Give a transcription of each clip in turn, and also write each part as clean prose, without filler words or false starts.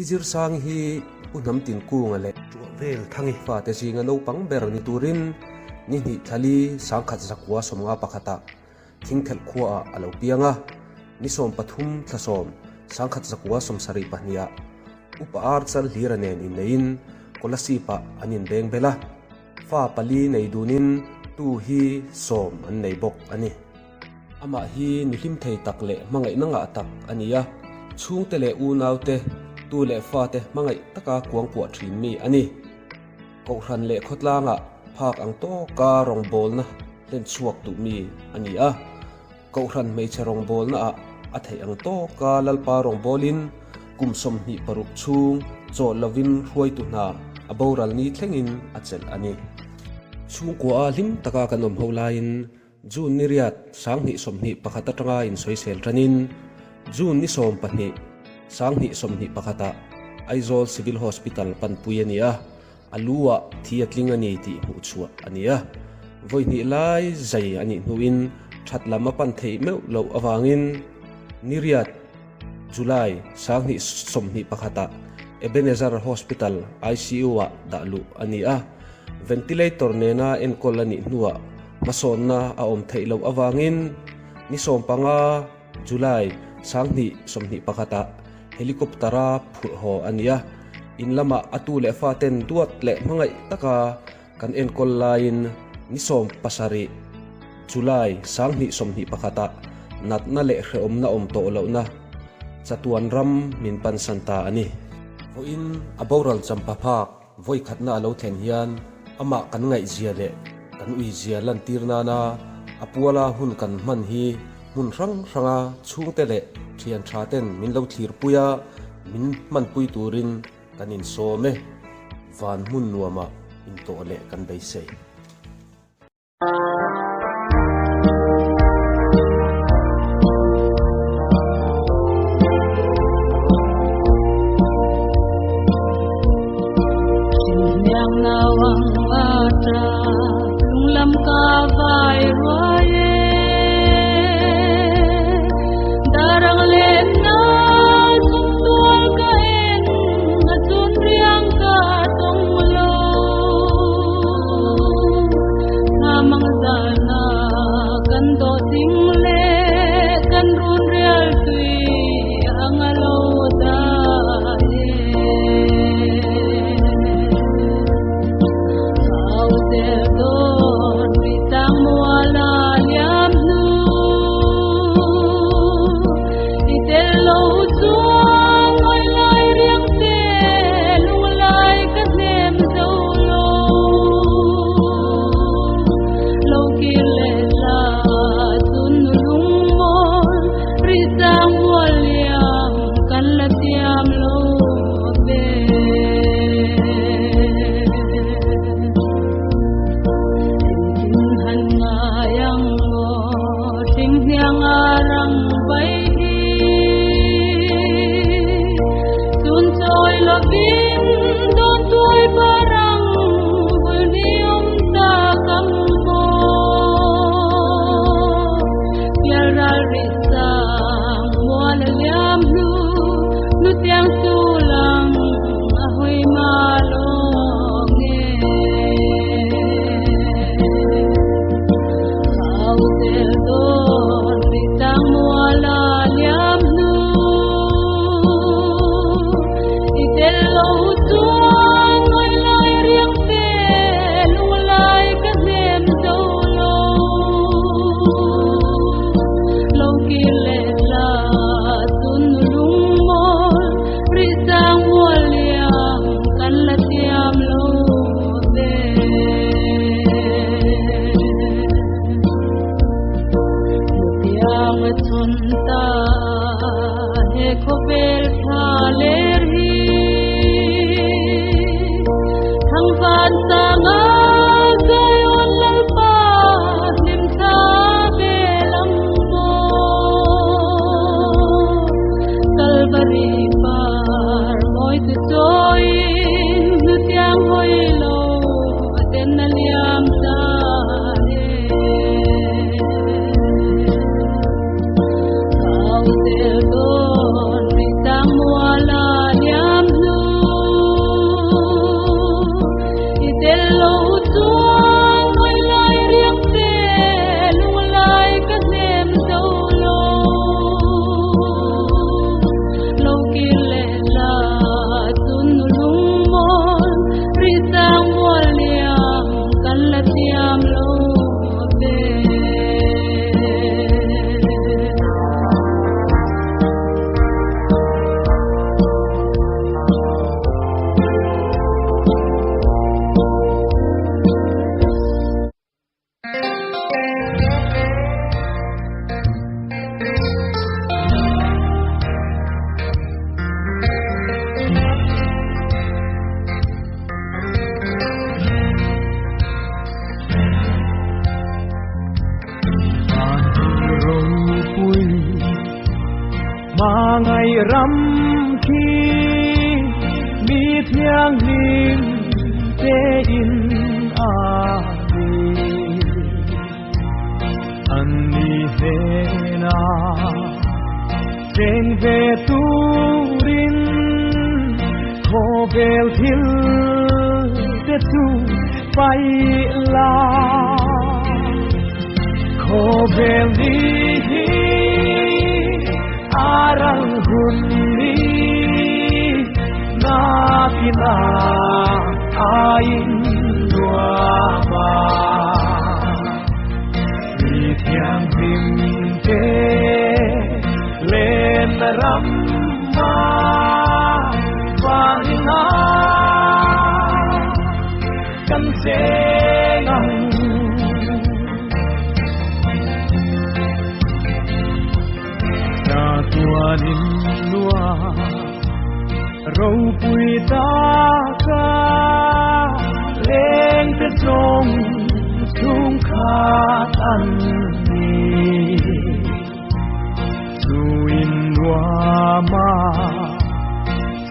Pi Zirsangi hi Pu Hnamtin Kunga leh Ṭuah vel Thangi fate zinga naupang ber ni turin ni hnih thlali 1951 ah Thingthelh khuaah a lo piang a, ni 13 thla 10, 1972 ah Upa Ar Chal Hlira nen inneiin Kolasib-ah an inbeng bel a, fa pali nei dunin tu hi sawm an nei bawk a ni. Amah hi nu hlim thei tak leh hmangaihna ngah tak a ni a, chhungte leh unaute, tu leh fate hmangaih taka kuangkuah thin mi a ni. Kohhran leh khawtlangah phak ang tawka rawngbawlna hlen chhuak duh mi a ni a, Kohhran hmeichhe rawngbawlnaah a theih ang tawka Lalpa rawngbawlin kum 26 chhung chawl lovin hruaitu hna a boral ni thlengin a chelh a ni. Chhungkua a hlim taka kan awm ho laiin June ni riat 2021 atanga insawisel tanin June ni 12, 2021 ah Aizawl Civil Hospital panpui a ni a, a lu ah thi a tling a ni tih hmuh chhuah a ni a. Vawi hnih lai zai a nih hnuin that lam a pan theih meuh loh avangin ni riat July 2021 ah Ebenezer Hospital ICU ah dah luh a ni a, ventilator nena enkawl a nih hnuah Hmasawnna a awm theih loh avangin ni 15 July 2021 ah helicopter-a phurh haw a ni a, in lamah a tu leh faten duat leh hmangaih taka kan enkawl laiin ni 17 July 2021 ah natna leh hrehawmna awm tawh lohna chatuan ram min pansan ta a ni. Vawiin a boral champha phak Vawi khatna a lo thlen hian amah kan ngaihzia leh kan uizia lantir nana a puala hun kan hman hi hmun hrang hranga chhungte leh thian tha ten min lo thlirpui a, min hmanpui turin kan insawm e. Van hmun nuamah intawh leh kan beisei. ram khi mi thianghlim te in a ni. An ni hnenah cheng ve turin khawvel thil te chu paih la. Khawvel ni hi a ral hun ni nakinah a in nuam a. Mi thianghlim te len ram a van a kan cheng ang. Chatuanin lua ropui taka leng te zawng chhungkhat an ni. Chuin nuama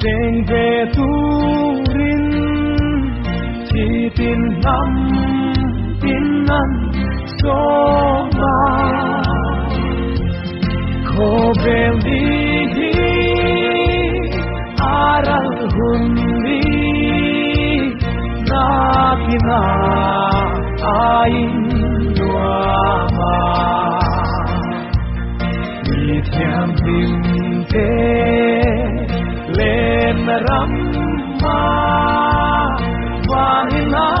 cheng ve turin chi tin hnam tin an sawm a. Khawvel ni hi a ral hun ni nakinah a in nuam a. Mi thianghlim te len ram a van a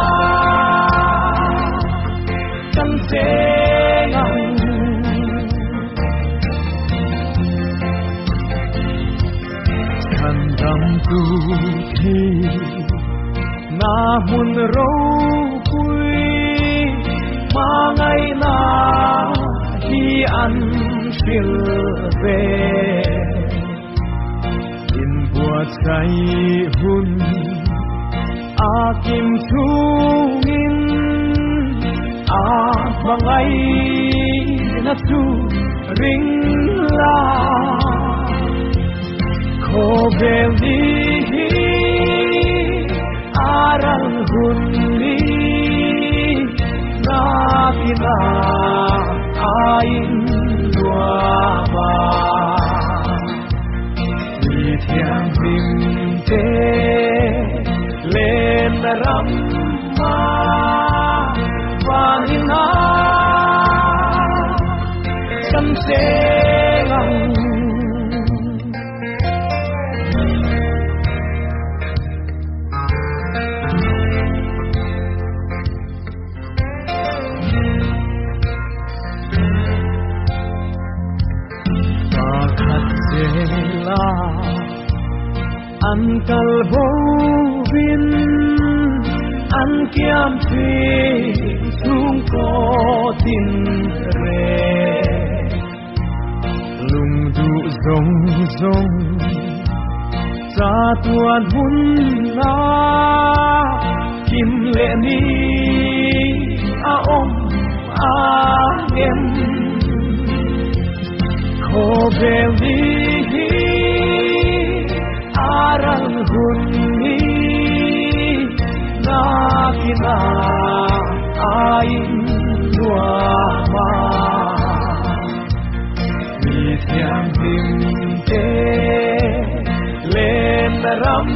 kan cheng ang. Chhan dam tu thi na hmun ropui hmangaihna hi an hril ve. Inbuatsaih hun a kim chungin a hmangaihna chu ring la. Khawvel ni hi a ral hun ni nakinah a in nuam a. Mi thianghlim te len ram a van in a kan cheng ang. Pakhat zela an kal bo vin an kiam thin chhungkaw tin re. Lung duh zawng zawng cha tuan hun a kim leh ni a awm a ngem. Khawvel ni hi a ral hun ni nakinah a in nuam a. Mi thianghlim te len ram